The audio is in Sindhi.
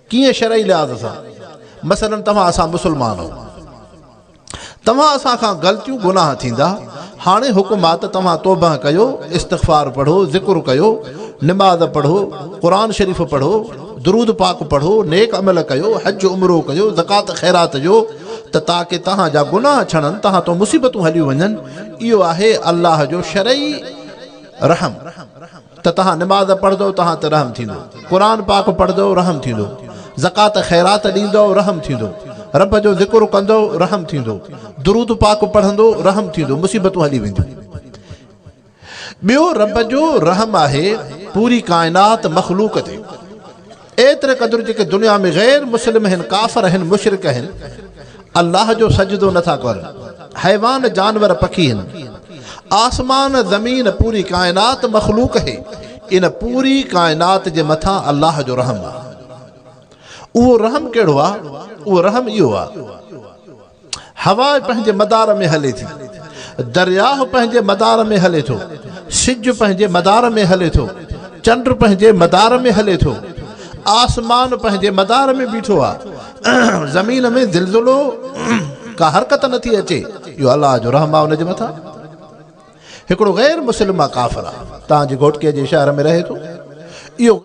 ڪيئن شرعي لحاظ سان؟ مثلاً توهان اسان مسلمان آهيون. توهان اسان کان غلطيون گناهه ٿيندا، هاڻي حڪم آ ته توهان توبه ڪيو، استغفار پڙهو، ذڪر ڪيو، نماز پڙهو، قرآن شريف پڙهو، درود پاڪ پڙهو، نيڪ عمل ڪيو، حج عمرو ڪيو، زڪوات خيرات ڏيو ته تاڪه توهان جا گناهه ڇڻن، توهان تون مصيبتون هليون وڃن، اهو آهي الله جو شرعي رحم. ته توهان نماز پڙهندؤ توهان تي رحم ٿيندو، قرآن پاڪ پڙهندؤ رحم ٿيندو، زڪوات خيرات ڏيندؤ رحم ٿيندو، رب جو ذڪر ڪندؤ رحم ٿيندو، درود پاڪ پڙهندو رحم ٿيندو، مصيبتون هلي وينديون. ٻيو رب جو رحم آهي پوري ڪائنات مخلوق تي. ايتري قدر جيڪي دنيا ۾ غير مسلم هن، ڪافر هن، مشرڪ هن، الله جو سجدو نه ٿا ڪرن، حيوان جانور پکي هن، آسمان زمين پوري ڪائنات مخلوق هي، ان پوري ڪائنات جي مٿان الله جو رحم آ. اهو رحم ڪهڙو آ؟ اهو رحم اهو آ. هوا پنهنجي مدار ۾ هلي ٿي، درياهه پنهنجي مدار ۾ هلي ٿو، سج پنهنجي مدار ۾ هلي ٿو، چنڊ پنهنجي مدار ۾ هلي ٿو، آسمان پنهنجي مدار ۾ بيٺو آ، زمين ۾ زلزلو ڪا حرڪت نه ٿي اچي، اهو الله جو رحم آ ان جي مٿان. هڪڙو غير مسلم آ ڪافر آ، توهان جي گهوٽڪيء جي شهر ۾ رهي ٿو، اهو.